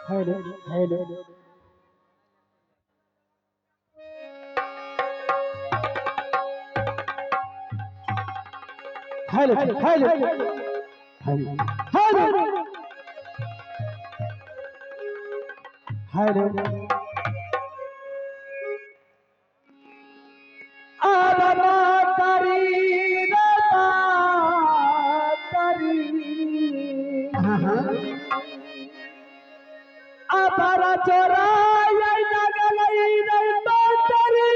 Hello hello hello hello hello hello hello. हाँ हाँ। अपारा चोराई लगलई रे बातरी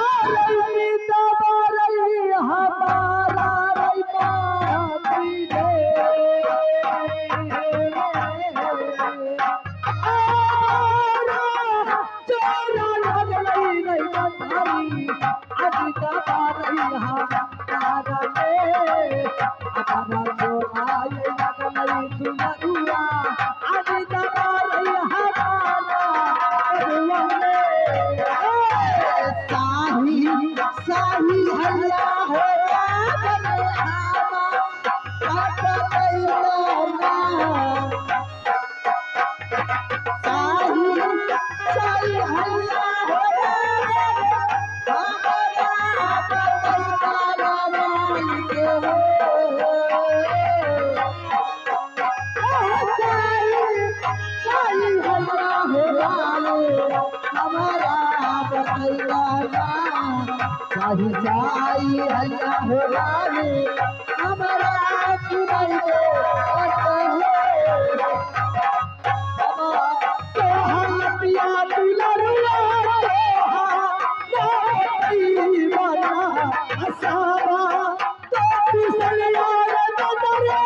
आरई दबारई हमारा रे बाती रे आरा चोरा लगलई रे बातरी आज दबारई हमारा रे अपारा चोराई लगलई दुलरुआ आज दबारई हमारा बबुआ रे। साही साही हल्ला हो रावण आमा काट कैला ना। साही साही हल्ला हो रावण हमारा बतैला रावण के हो। साही साही हल्ला हो रावण हमारा बतैला ना। साही साही हल्ला हो रावण हमारा सुनाई दे तोहर पिया दुलरुआ तोहार असावा तो पिसलिया रे बदरे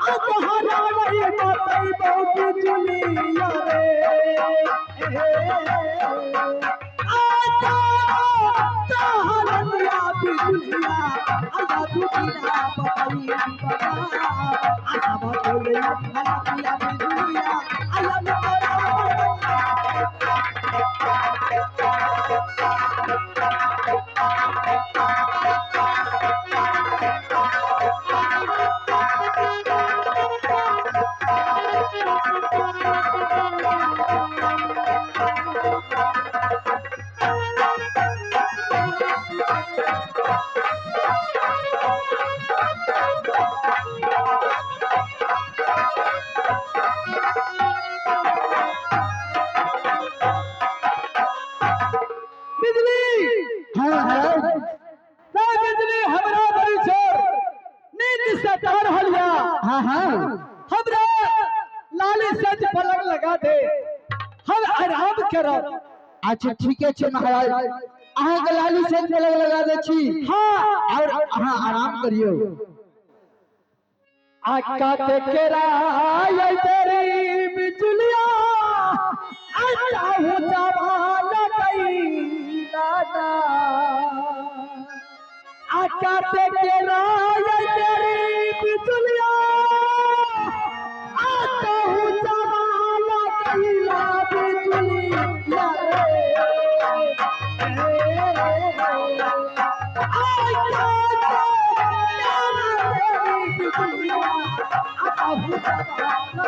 आ तोहरा रे मतई बहु बिजुलिया रे आ तोहर पिया बिजुलिया आ दुनिया बतई बता आसावा बोले हला पिया बिजुलिया आया बिजली। हाँ हाँ। ना बिजली हमरा बड़ी छोर नींद से डर हलिया। हाँ हाँ। हमरा लाली सज पलंग लगा दे हम आराम करब। अच्छा ठीक है महाराज, अहाँ के लाली से पलंग लगा दे छी। हाँ। और अहाँ आराम करियो। आका ते केरा आई तेरी बिजुलिया आता हूँ जवान गई दादा। आका ते केरा आई तेरी बिजुलिया आता हूँ जवान गई बिजुलिया रे। आका ते केरा तेरी बिजुलिया आता हूँ जवान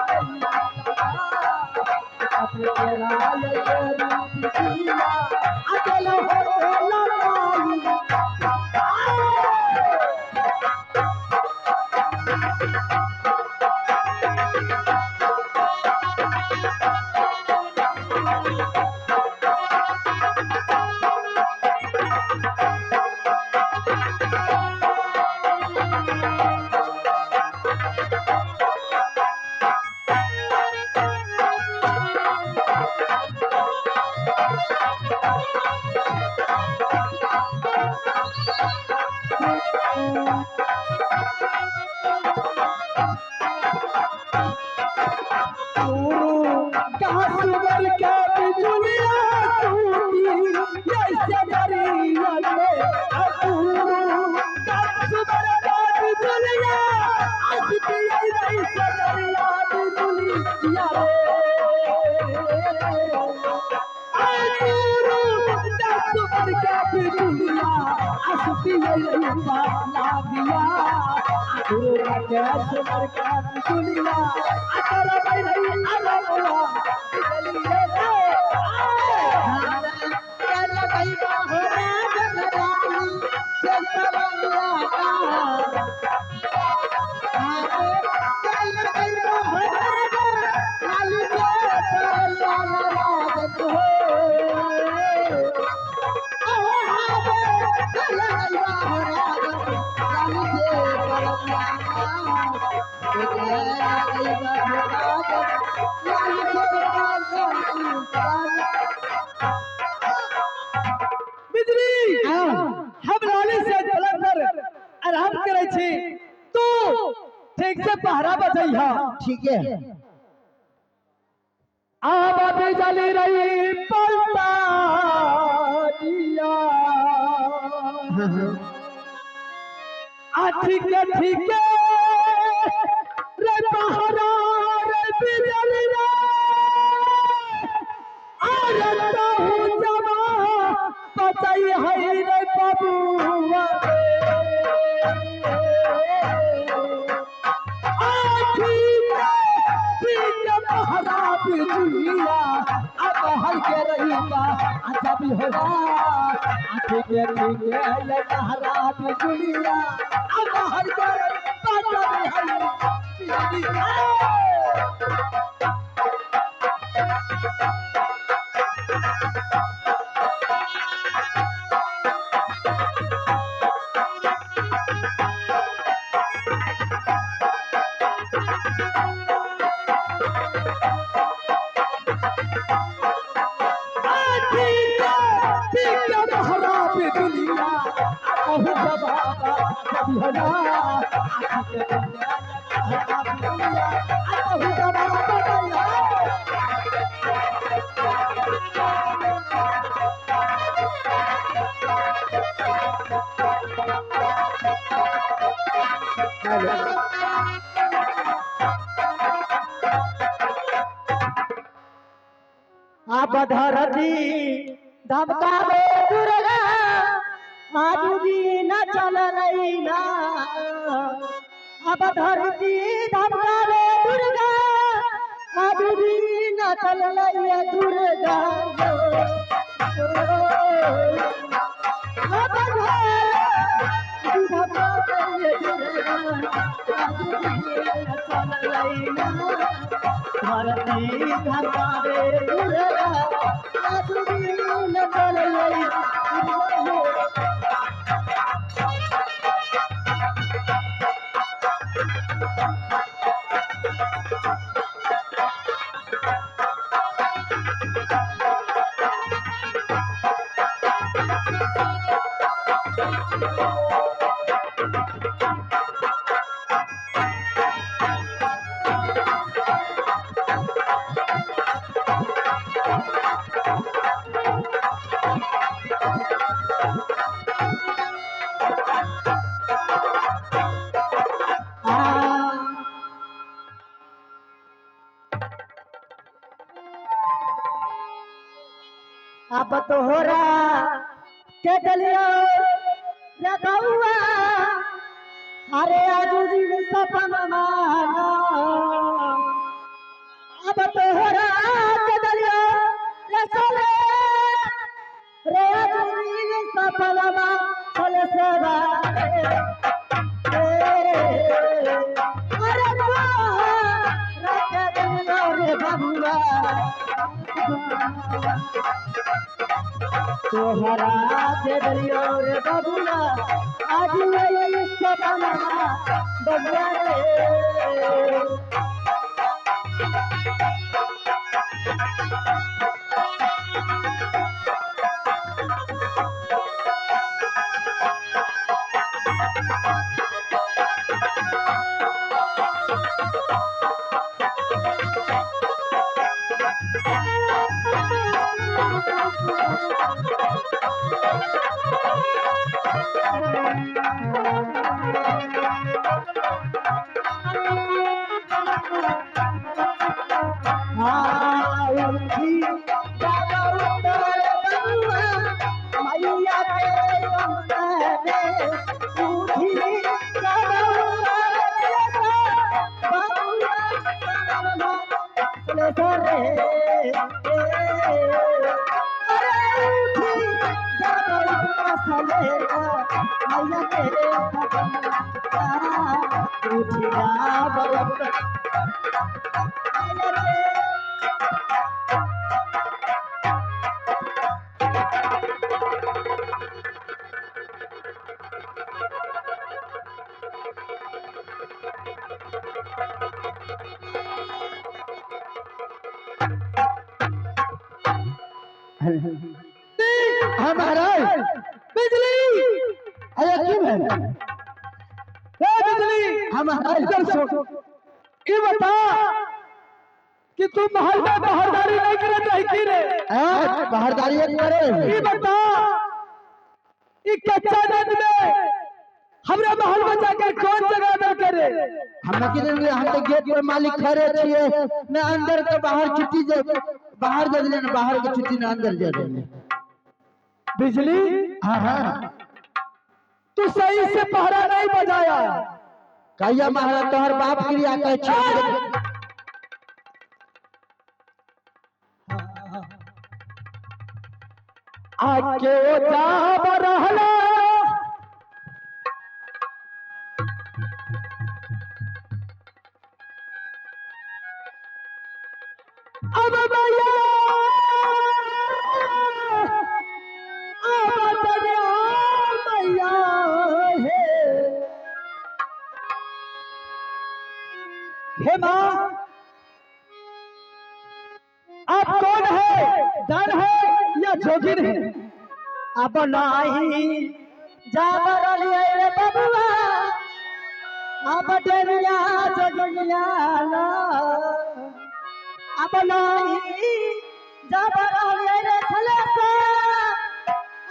गई दादा। अकेला हो लगाई। कहाँ सुबर के बिजुलिया टूटी ऐसे दरिया में अपूरू। कहाँ सुबर के बिजुलिया आसती ऐसे दरिया बिजुलिया रे। अपूरू दस सुमर के बिजुलिया असुती रही लागिया दुर्गा के सुमर के बिजुलिया अतर रही अरमुआ बिजलिया बिजली हम लाली से पलंग पर आराम करे छी, तू ठीक से पहरा बजैहा। ठीक है। आब बिजली रही पलटा दिया आ ठीक है ठीक है रे पहरा रे बिजली रे अरे तहु जमा बचाई है रे बबुआ बिजुलिया अब हर के रहीबा अच्छा भी होगा ठीक है ठीक है ये पहरा बिजुलिया अब हर के रहीबा अच्छा भी है बिजुलिया। अब धरती धमकावे दुर्गा आजू दिन चल रही। अब धरती धमकावे दुर्गा आजू दिन चल रही दुर्गा। अब धरती धमकावे दुर्गा आजू दिन चल रही। धरती धमकावे दुर्गा आजू दिन चल रही। अब तोहरा के डलियो रे बउआ अरे आजू दिन सपना माना। अब तोहरा के डलियो रे सोले रे आजू दिन सपना मा चले सेवा अरे तोहरा के डलियो रे बबुआ तोहरा के डलियो रे बबुआ आज ये सपना बबुआ रे। सले मैया के सपना उठ जा बरत मैया के। हाँ महाराज। बिजली, अरे की भेल? ए बिजली। हाँ महाराज। इधर सुन, ये बता कि तू महल में बहारदारी नहीं करत रही की रे? हाँ, बाहरदारी एक करे। ये बता, ये कच्चा नद में हमरा महल में जाकर कौन जगह दर करे? हम की देंगे, हम तो गेट पर मालिक खड़े छिए न, अंदर के बाहर छुट्टी जे बाहर दे देले न, बाहर के छुट्टी न अंदर दे देले। बिजली। हाँ हाँ। तू सही से पहरा नहीं बजाया। कहिया महाराज, तोहर बाप क्रिया कहै छियै। आके ओ जाब रहला अब मैया, अब तनिया मैया हे। हे माँ, आप कौन है? डर है या जोगिन है? अब नाही जा बरलिए रे बबुआ, अब डरिया जोगिया ना। अब नाही जा बरलिए रे सले,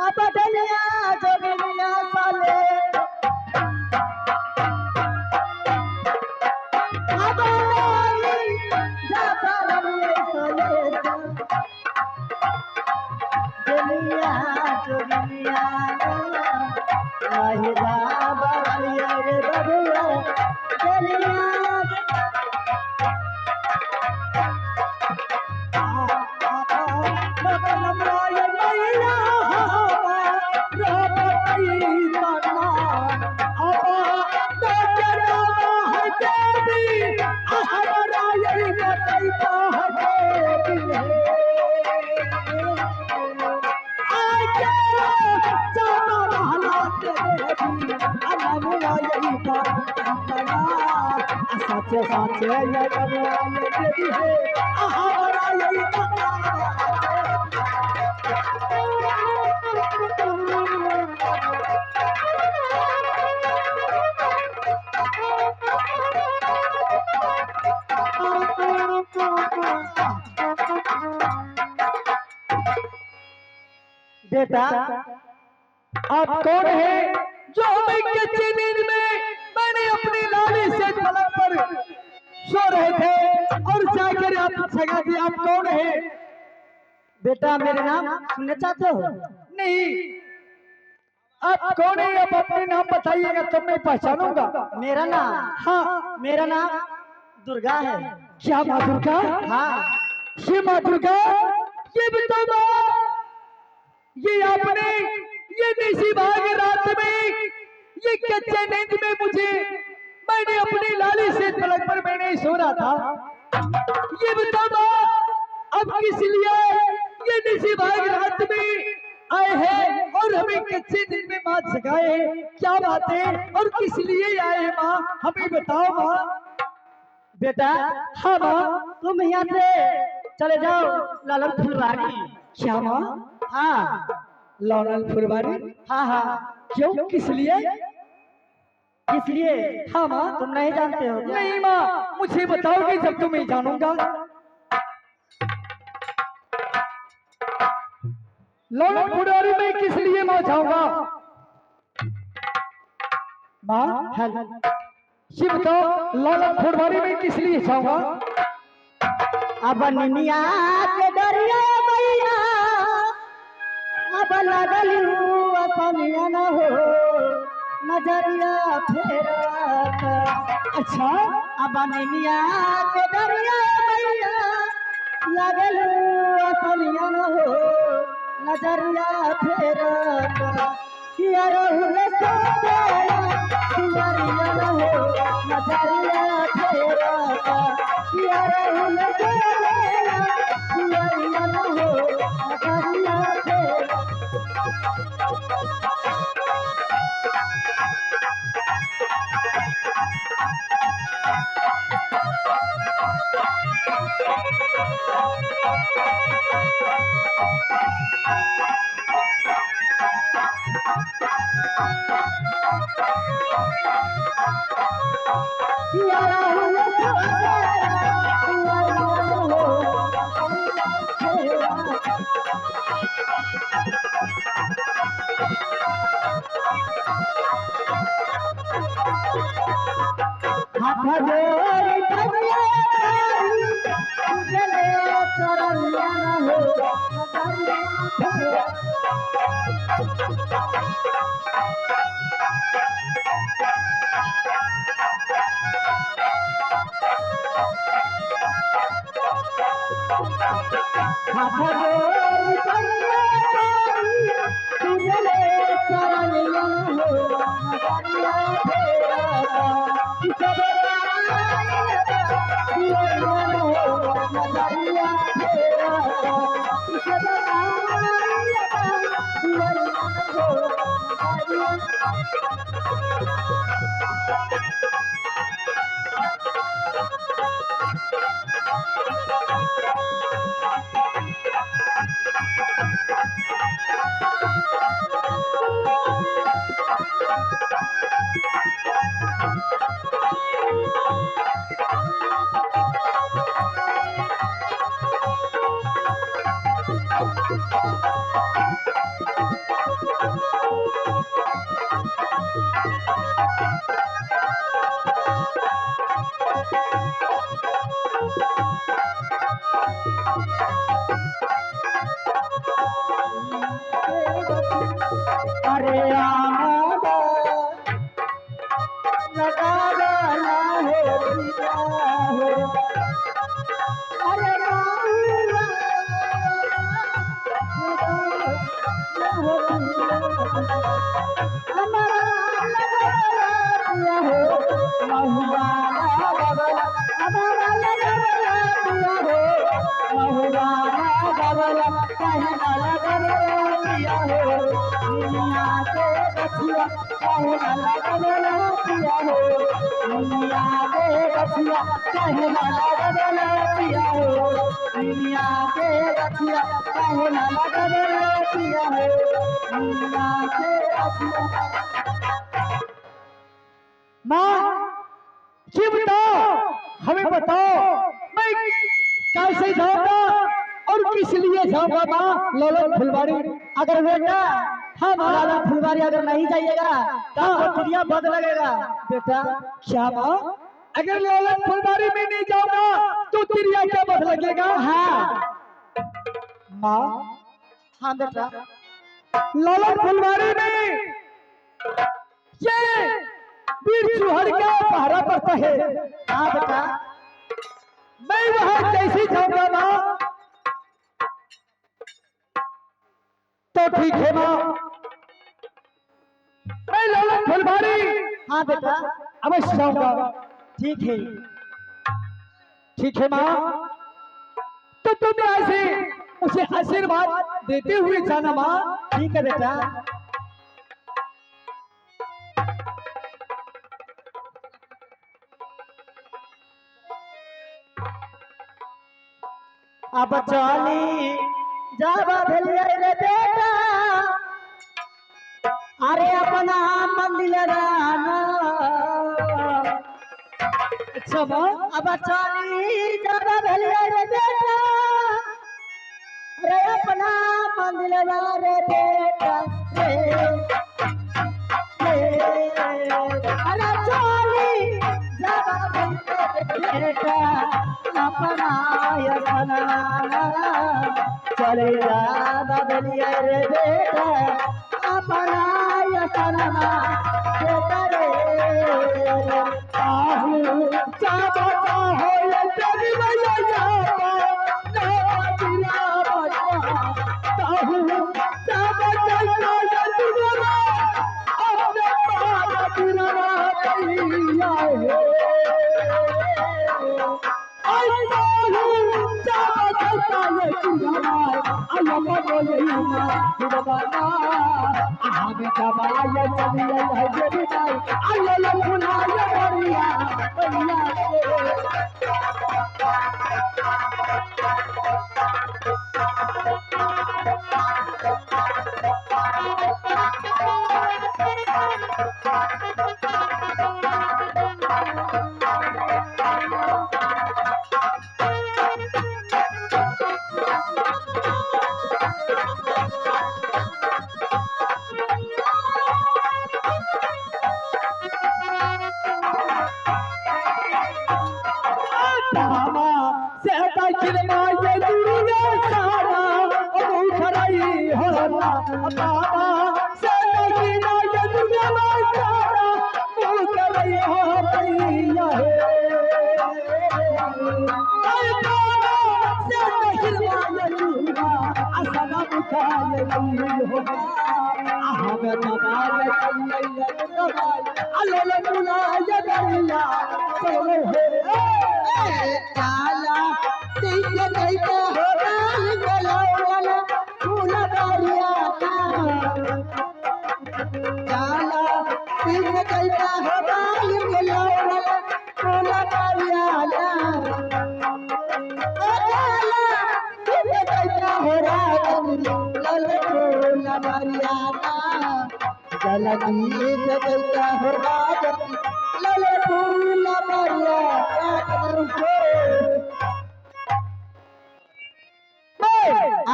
अब डरिया जोगिया साले। अब नाही जा बरलिए सले, जोगिया जोगिया नाही जा बरलिए रे बबुआ, डरिया। साचे साचे ये कमला देवी है, हमारा यही। बेटा, आप कौन है जो हमें कच्ची नींद में, मैंने अपनी लाली से पलंग पर सो रहे थे और जाकर आप जगा दिया, आप कौन है? बेटा, मेरे नाम सुनना चाहते हो? नहीं, आप कौन है? आप अपने नाम बताइएगा तो मैं पहचानूंगा। मेरा नाम? हाँ। मेरा नाम दुर्गा है। क्या माँ दुर्गा? हाँ। ये माँ दुर्गा, ये बताओ माँ, ये आपने ये निशी भाग रात में ये कच्चे नींद में मुझे, मैंने अपनी लाली से पलंग पर मैंने सो रहा था, ये बताओ माँ, अब किस लिए ये निशी भाग रात में आए हैं और हमें कच्चे नींद में माँ जगाए हैं? क्या बात है और किस लिए आए हैं माँ, हमें बताओ माँ। बेटा। हाँ माँ। तुम यहाँ से चले जाओ लालन फुलवारी। क्या माँ? हाँ। लौनल फुलवारी? हाँ हाँ। क्यों, किस लिए? इसलिए? हाँ माँ। तुम नहीं जानते हो क्या? नहीं माँ, मुझे बताओगे जब तो मैं जानूंगा। लौनल फुलवारी में किस लिए माँ जाऊंगा? माँ, ये बताओ लौनल फुलवारी में किस लिए जाऊंगा? अब निनिया के डरिया मैया, अब लगलू असनिया न हो नजरिया फेरा। अच्छा। अब निनिया के डरिया मैया, लगलू असनिया न हो नजरिया फेरा। किया रहुल सोबेला दुआरिया न हो नजरिया फेरता। किया रहुल सोबेला दुआरिया न हो नजरिया फेरता। किया रहुल सोबेला दुआरिया न हो नजरिया फेरता। हाथ जोड़ी कन्या तारी उजले चरनिया न हो नजरिया फेरता। हाथ जोड़ी कन्या तारी उजले चरनिया न हो नजरिया फेरता। नजरिया फेरता। अरे आमा लगा गाना हो पिया हो। अरे माहुआ लगा हो पिया हमारा लगा पिया हो महुआ लगा हमारा लगा पिया हो महुआ लगा कहे ना लगा पिया हो दुनिया के बछिया कहे ना लगा पिया हो दुनिया के बछिया कहे ना लगा पिया हो दुनिया के बछिया कहे ना लगा पिया हो दुनिया के बछिया। माँ ये बताओ, हमें बताओ मैं कैसे जाऊंगा और किस लिए जाऊंगा माँ ललन फुलवारी? अगर बेटा हाँ माँ लाला फुलवारी अगर नहीं जाइएगा तो आपको दुनिया बद लगेगा बेटा। क्या माँ, अगर ललन फुलवारी में नहीं जाऊंगा तो तिरिया क्या बद लगेगा? हाँ माँ हाँ बेटा ललन फुलवारी में ये वीर चूहड़ का पहरा पड़ता है, हाँ बेटा मैं वहां कैसे जाऊंगा माँ? तो ठीक है माँ, मैं ललन फुलवारी हाँ बेटा अवश्य जाऊंगा। ठीक है ठीक है माँ, तो तुम ऐसे मुझे आशीर्वाद देते हुए जाना माँ। ठीक है बेटा। अब चली जावा भेलिए रे बेटा अरे अपना मंदिर राना। अच्छा माँ अब चली जावा भेलिए रे बेटा अरे अपना मंदिर रे बेटा रे रे। अरे चली जावा भेलिए रे बेटा अपना अपना चले जावा भेलिए रे बेटा अपना अपना बेटा रे। आहू चाबा चाहो ये तेरी मैया याबा ना दिला बचा। ताहू चाबा चाहो ये तुम्हारा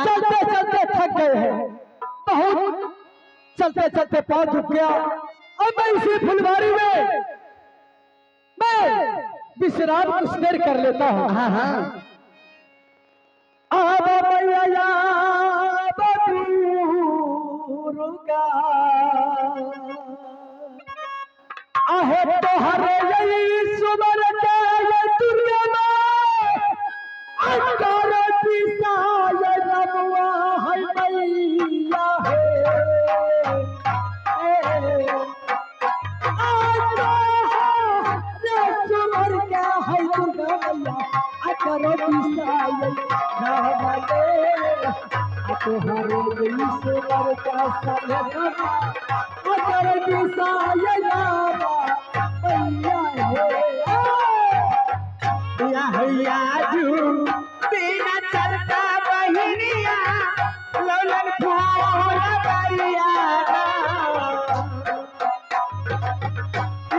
चलते चलते थक गए हैं, बहुत चलते चलते पांव दुख गया। अब मैं इसी फुलवारी में मैं विश्राम कुछ देर कर लेता हूँ। हाँ हाँ। अब मैया दुर्गा आहे तोहरे यही सुमर के ये दुर्गा अंगार पिसाय रमुआ है मैया है। सुमर के है दुर्गा मैया अकर पिसाय रमुआ तोहरे यही सुमर का सलमा अकर पिसाय रमुआ मैया है। याजू बिना चलता बहिनिया लौलन फूल बरिया।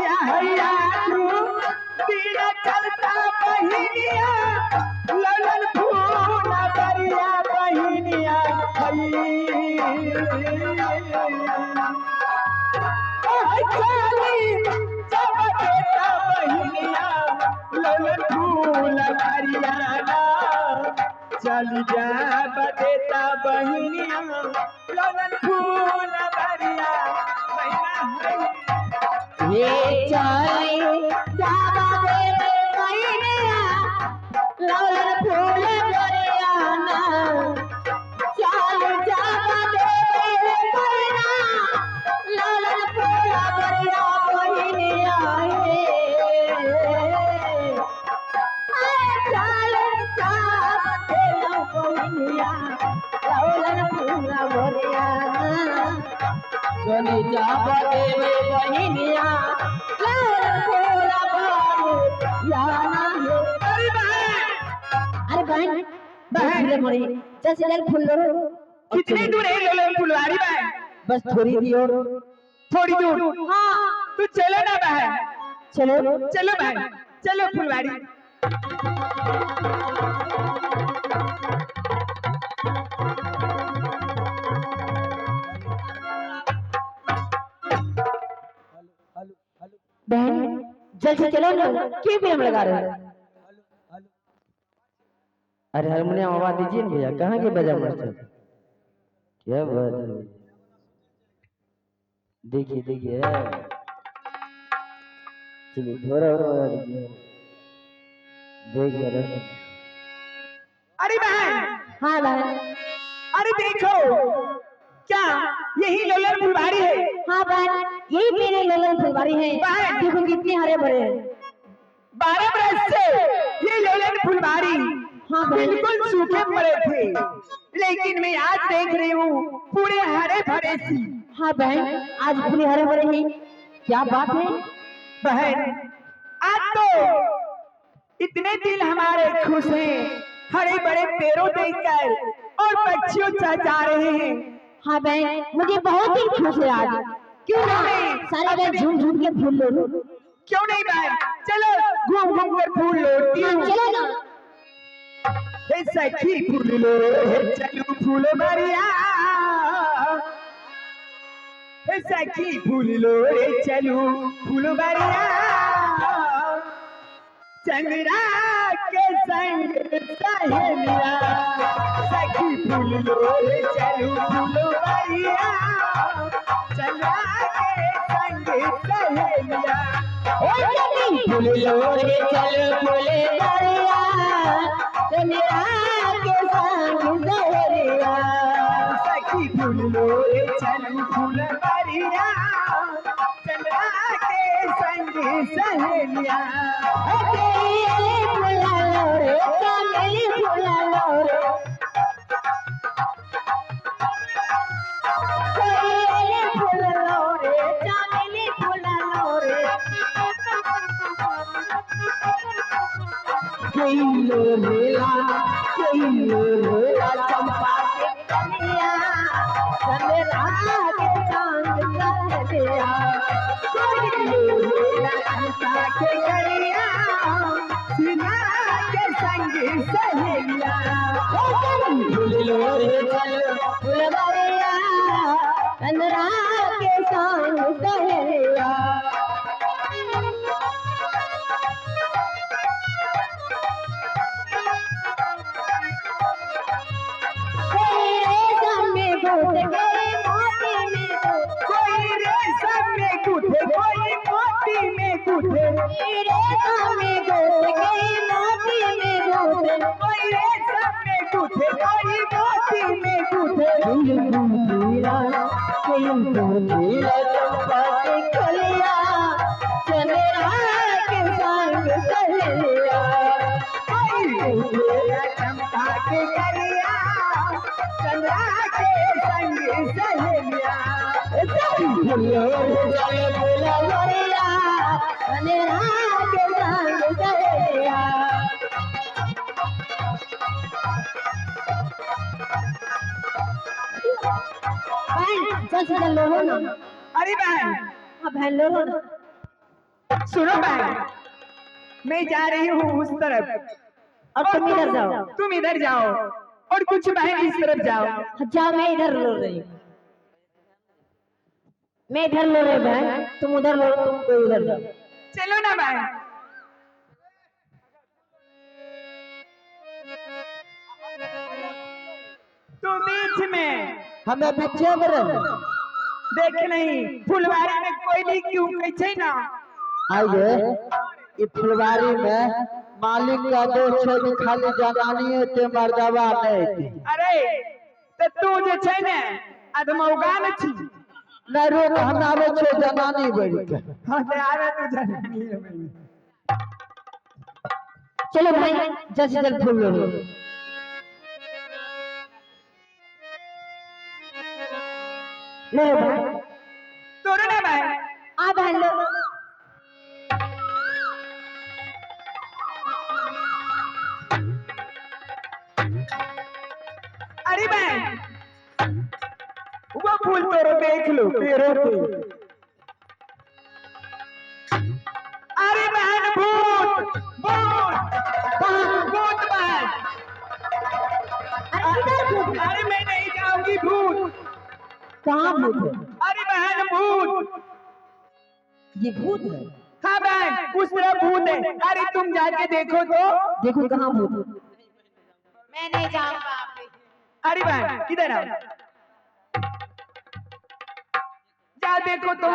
याजू बिना चलता बहिनिया लौलन फूल बरिया बहिनिया जब देता बहिनिया लौलन फूल बरिया। चल जा बदेता बहिनिया लौलन फूल बरिया। ये चले जावा दे बहिनिया लौलन फूल बरिया ना। चल जावा दे बहिना लौलन फूल बरिया बहिनिया हे। चल जावा दे बहिनिया लौलन फूल बरिया। चली जावा दे बहिनिया लौलन फूल बरिया ना। अरे बहन बहन मरी चल चल फूल लो। कितनी दूर है लौलन फुलवारी बहन? बस थोड़ी दूर। थोड़ी दूर? हाँ। तू चलो ना बहन। चलो चलो बहन, चलो फुलवारी। बहन जल्द से चलो ना, क्यों विलंब लगा रहे हो? अरे हारमोनियम आवाज दीजिए ना भैया, कहाँ के बजा मास्टर? क्या बात है, देखिए देखिए, चलिए थोड़ा और बजा दीजिए। देखिए अरे बहन। हाँ बहन। अरे देखो, क्या यही लोलन फुलवारी है? हाँ बहन, यही मेरे लोलन फुलवारी है। बहन। देखो कितने हरे भरे हैं। 12 बरस से ये लोलन फुलबारी हाँ बहन। बिल्कुल सूखे पड़े थे, लेकिन मैं आज देख रही हूँ पूरे हरे भरे सी। हाँ बहन, आज पूरे हरे भरे हैं, क्या बात है बहन, आज तो इतने दिल हमारे खुश हैं, हरे भरे पेड़ों देखकर और पक्षियों चहचहा रहे हैं। हाँ बहन, मुझे बहुत ही खुश है आज। क्यों ना सारे बहन झूम झूम के फूल लोड़ो। क्यों नहीं बहन, चलो घूम घूम कर फूल लोड़ती हूँ। चलो ना। हे सखी फूल लो, चलो फूल मरिया। हे सखी फूल लो रे, चलो फूल मरिया। चंद्रा के संग सहेलिया, सखी फूल लो रे, चलो फूल मरिया। चंद्रा के संग सहेलिया। फूल लो रे चल फूल दरिया, चंद्रा के संग सहेलिया। सखी फूल लो रे, चलो फूल मरिया। चंद्रा के संग सहेलिया। चमेली फूला लो रे, चमेली फूला लो रे, चमेली फूल लो रे, चमेली फूला लो रे। कइलो रेला, कइलो रेला चंपा के कलिया, चंद्रा के संग सहेलिया। कइलो रेला चंपा के कलिया, सीना के संग सहेलिया। फूल लो रे चल फुलवरिया, चंद्रा के संग सहेलिया। कोई रेशम में गुथ गए मोती में गुथ, कोई रेशम में गुथे, कोई मोती में गुथे। कोई रेशम में गुथ गए मोती में गुथ, कोई रेशम में गुथे, कोई मोती में गुथे। चंपा के कलिया, चंद्रा के संग सहेलिया। कोई चंपा के कलिया, चंद्रा के संग सहेलिया। फूलो चल फुलवरिया, चंद्रा के संग सहेलिया। बहन चल सीधा लोड़ो ना। अरे बहन। हाँ बहन, लोड़ो ना। सुनो बहन, मैं जा रही हूँ उस तरफ और तुम इधर जाओ। तुम इधर जाओ और कुछ बहन इस तरफ जाओ। जाओ, मैं इधर लोड़ रही हूँ। मैं इधर लोड़ रही बहन, तुम उधर लोड़ो, तुम कोई उधर जाओ। चलो ना बहन। तू बीच में, हमें बीचे में रहे। देख नहीं फुलवारी में कोई नहीं क्यों कैसे ना। आइए, ई फुलवारी में मालिक का दोष है कि खाली जनानी ते मर्दवा नहीं थी। अरे तो तू जे छै ने अधमौगा न छी। नहीं रोक, हम आवे छे जनानी बढ़ के। हाँ ते आवे तू जनानी है बड़ी। चलो भाई, जल्द से जल्द फूल लो। लो बहन। तोरो ना बहन। आ बहन लो। अरे बहन, वो फूल तोरो देख लो पेड़ों पे। अरे बहन, भूत भूत भूत बहन। अरे किधर भूत? अरे मैं नहीं जाऊंगी भूत। कहाँ भूत है? अरे बहन भूत। ये भूत है? हाँ बहन, उस तरफ भूत है। अरे तुम जाके देखो तो। देखो कहाँ भूत है। मैं नहीं जाऊंगा। अरे बहन इधर आओ, जा देखो तो।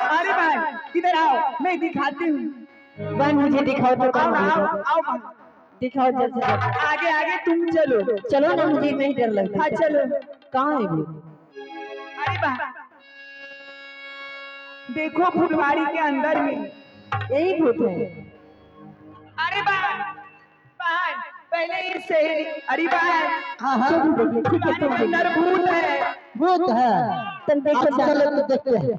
अरे बहन इधर आओ, मैं दिखाती हूँ। बहन मुझे दिखाओ तो आओ कहाँ ना, भूत आओ है। आओ बहन। दिखाओ जल्द से जल्द। आगे आगे तुम चलो। चलो ना, मुझे नहीं डर लगता। हाँ चलो। कहाँ है भूत? अरे बहन, देखो फुलवारी के अंदर में। यही भूत है। अरे बहन, बहन पहले ये सहेली, अरे बहन हाँ हाँ, तुम देखिए, ठीक है, तुम फुलवारी के अंदर भूत है। भूत है। तुम देखो अच्छा जाके। चलो तो देखते हैं।